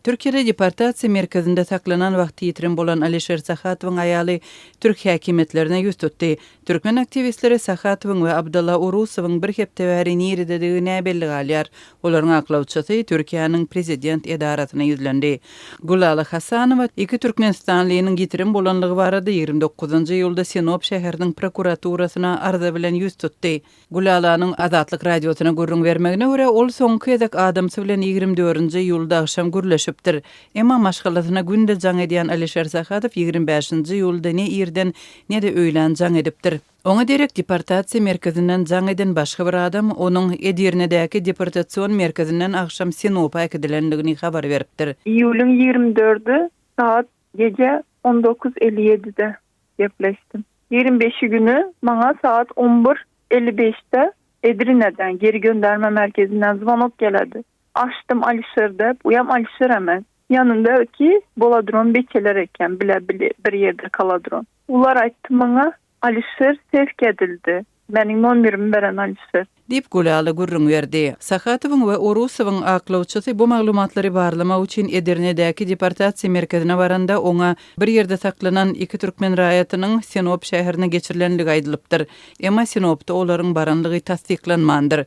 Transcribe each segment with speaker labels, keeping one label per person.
Speaker 1: Türkiýede deportasiýa merkezinde saklanan wagty ýitirim bolan Alişer Sahatowyň aýaly türk häkimiýetlerine ýüz tutdy. Türkmen aktiwistleri Sahatowyň we Abdylla Urusowyň bir hepde bäri nirededigi näbelli galýar. Olaryň aklawçysy Türkiýäniň prezident edarasyna ýüzlendi. Gülala Hasanowa iki türkmenistanlynyň ýitirim bolanlygy barada 29 iýulda Sinop şäheriniň prokuraturasyna arza bilen ýüz tutdy. Gülalanyň Azatlyk Radiosyna gürrüň bermegine görä, ol soňky gezek adamsy bilen 24-nji iýulda agşam gürleşipdir. Emma maşgalasyna günde jaň edýän Alişer Sahatow 25-nji iýulda ne irden, ne-de öýlän jaň edipdir. Oňa derek deportasiýa merkezinden jaň eden başga bir adam onuň Edirnedäki deportasion merkezinden agşam Sinopa äkidilendigini habar beripdir.
Speaker 2: Iýulyň 24-i sagat gije on dokuz elli ýedide gepleşdim. Ýigrimi beşi güni maňa sagat on bir elli beşde Edrineden, geri gönderme merkezinden zwonok geledi. Açdym Alişer dep, uýam Alişer emes. Ýanyndaky boladuran beçeler eken, bile bir ýerde kaladuran. Ular aýtdy maňa, Alişer sevk edildi. Meniň nomerimi beren Alişer.
Speaker 1: Diýip, Gülala gürrüň berdi. Sahatowyň we Orusowyň aklawçysy bu maglumatlary barlamak üçin Edirnedäki deportasiýa merkezine baranda, oňa bir ýerde saklanan iki türkmen raýatynyň Sinop şäherine geçirilenligi aýdylypdyr. Emma Sinopda olaryň baranlygy tassyklanmandyr.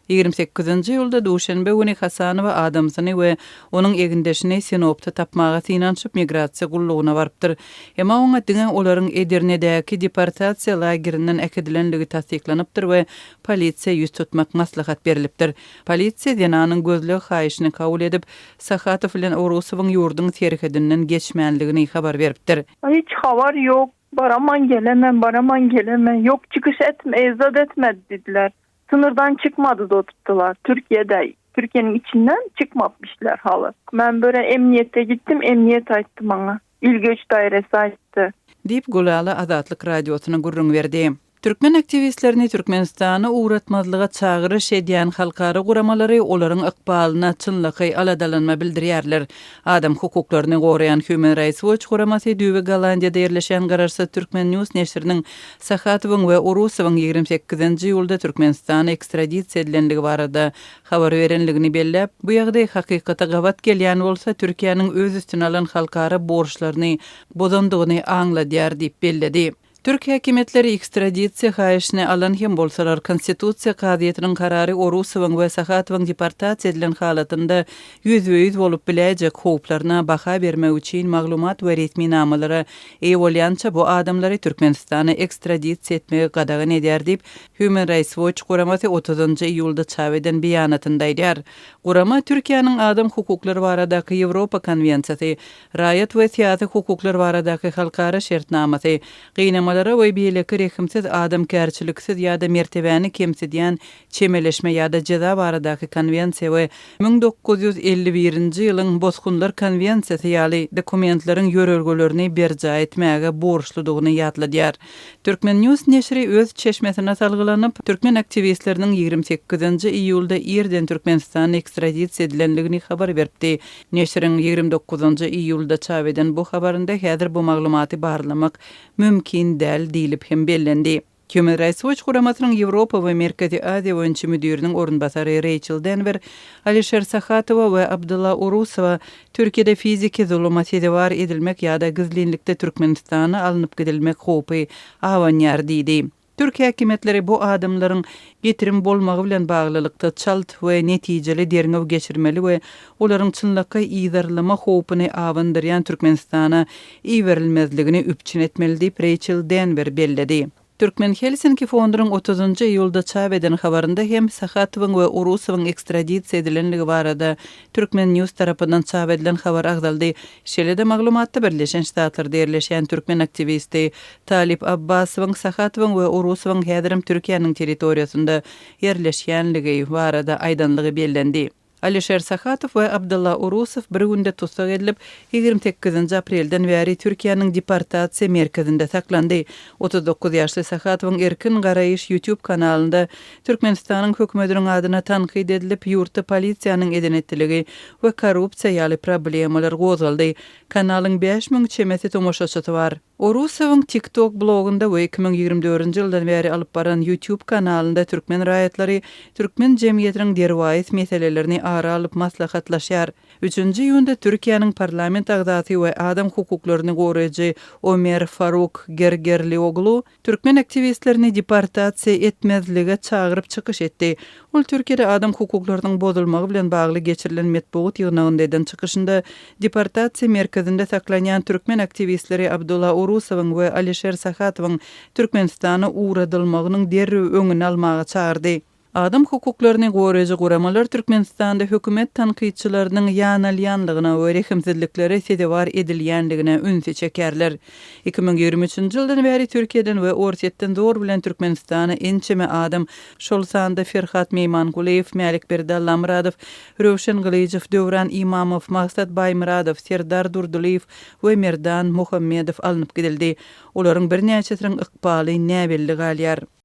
Speaker 1: 28-nji iýulda duşenbe güni Hasanowa adamsyny we onuň egindeşini Sinopda tapmaga synanyşyp, migrasiýa gullugyna barypdyr. Emma oňa diňe olaryň Edirnedäki deportasiýa lagerinden äkidilenligi tassyklanypdyr we polisiýa ýüz tutmak maslahat berlipdir. Polisiýa zenanyň gözleg haýyşyny kabul edip, Sahatow bilen Orusowyň ýurduň serhedinden geçmänligini habar beripdir.
Speaker 2: Hiç habar ýok. Baraman gelemen, baraman gelemen. Ýok çykyş etme, zat etmedi diýdiler. Sınırdan çykmady dotupdylar. Türkiýede, Türkiýeniň içinden çykmapmyşlar haly. Men böyle emniýete gitdim, emniýet aýtdy maňa. Il göç dairesi aýtdy.
Speaker 1: Diýip, Gülala Azatlyk Radiosyna gürrüň berdi. Türkmen aktiwistlerini Türkmenistana ugratmazlyga çagyryş edýän halkara guramalary olaryň ykbalyna çynlakaý aladalanma bildirýärler. Adam hukuklaryny goraýan Human Rights Watch guramasy düýbi Gollandiýada ýerleşýän garaşsyz Turkmen News neşiriniň Sahatowyň we Urusowyň 28-nji iýulda Türkmenistana ekstradisiýa edilenligi barada habar berenligini belläp, bu ýagdaý hakykata gabat gelýän bolsa, Türkiýäniň öz üstüne alan halkara borçlaryny bozandygyny aňladýar diýip belledi. Türk häkimiýetleri ekstradisiýa haýyşyny alan hem bolsalar, Konstitusiýa kazyýetiniň karary Orusowyň we Sahatowyň deportasiýa edilen halatynda ýüzbe-ýüz bolup biläýjek howplaryna baha bermek üçin maglumat we resminamalara eýe bolýança bu adamlary Türkmenistana ekstradisiýa etmegi gadagan edýär diýip, Human Rights Watch guramasy otuzynjy iýulda çap eden beýanatynda aýdýar. Gurama Türkiýäniň Adam hukuklary baradaky Ýewropa konwensiýasy, Raýat we syýasy hukuklar baradaky halkara şertnamasy, gynamalara we beýleki rehimsiz, adamkärçiliksiz ýa-da mertebäni kemsidýän çemeleşme ýa-da jeza baradaky konwensiýa we 1951-nji ýylyň Bosgunlar konwensiýasy ýaly dokumentleriň ýörelgelerini berjaý etmäge borçludygyny ýatladýar. Turkmen. News neşiri öz çeşmesine salgylanyp, türkmen aktiwistleriniň 28-nji iýulda irden Türkmenistana ekstradisiýa edilendigini habar beripdi. Neşiriň 29-njy iýulda çap eden bu habarynda häzir bu maglumaty barlamak mümkin däl diýlip hem bellendi. Human Rights Watch guramasynyň Ýewropa we Merkezi Aziýa boýunça müdiriniň orunbasary Reýçel Denwer Alişer Sahatowa we Abdylla Urusowa Türkiýede fiziki zuluma sezewar edilmek ýa-da gizlinlikde Türkmenistana alnyp gidilmek howpy abanýar diýdi. Türk häkimiýetleri bu adamlaryň ýitirim bolmagy bilen baglylykda çalt we netijeli derňew geçirmeli we olaryň çynlakaý yzarlama howpuny abandyrýan Türkmenistana iberilmezligini üpjün etmeli diýip, Reýçel Denwer belledi. Türkmen Helsinki fondunyň otuzynjy iýulda çap eden habarynda hem Sahatowyň we Urusowyň ekstradisiýa edilenligi barada Turkmen News tarapyndan çap edilen habar agzaldy. Şeýle-de maglumatda Birleşen Ştatlarda ýerleşýän türkmen aktiwisti Talyp Abbasowyň Sahatowyň we Urusowyň häzirem Türkiýäniň territoriýasynda ýerleşýänligi barada aýdanlygy bellendi. Alişer Sahatow we Abdylla Urusow bir günde tussag edilip, 28-nji aprelden bäri Türkiýäniň deportasiýa merkezinde saklandy. 39 ýaşly Sahatowyň Erkin garaýyş YouTube kanalynda Türkmenistanyň hökümetiniň adyna tankyt edilip, ýurtda polisiýanyň eden-etdiligi we korrupsiýa ýaly problemalar gozgaldy. Kanalyň 5000 çemesi tomaşaçysy bar. Orusowyň TikTok blogunda we 2024-nji ýyldan bäri alyp baran YouTube kanalynda türkmen raýatlary türkmen jemgyýetiniň derwaýys meselelerini ara alyp maslahatlaşýar. Üçünji iýunda Türkiýäniň parlament agzasy we adam hukuklaryny goraýjy Omer Faruk Gergerlioglu türkmen aktiwistlerini deportasiýa etmezlige çagyryp çykyş etdi. Ol Türkiýede adam hukuklarynyň bozulmagy bilen bagly geçirilen metbugat ýygnagynda eden çykyşynda deportasiýa merkezinde saklanýan türkmen aktiwistleri Abdulla Orusowyň we Alişer Sahatowyň Türkmenistana ugradylmagynyň derrew öňüni almaga çagyrdy. Adam hukuklaryny goraýjy guramalar Türkmenistanda hökümet tankytçylarynyň ýanalýanlygyna we rehimsizliklere sezewar edilýänligine ünsi çekýärler. 2023-nji ýyldan bäri Türkiýeden we Orsýetden zor bilen Türkmenistana ençeme adam, şol sanda Ferhat Meýmangulyýew, Mälikberdi Allamyradow, Röwşen Gylyjow, Döwran Imamow, Maksat Baýmyradow, Serdar Durdylyýew we Merdan Muhammedow alnyp gidildi. Olaryň birnäçesiniň ykbaly näbelli galýar.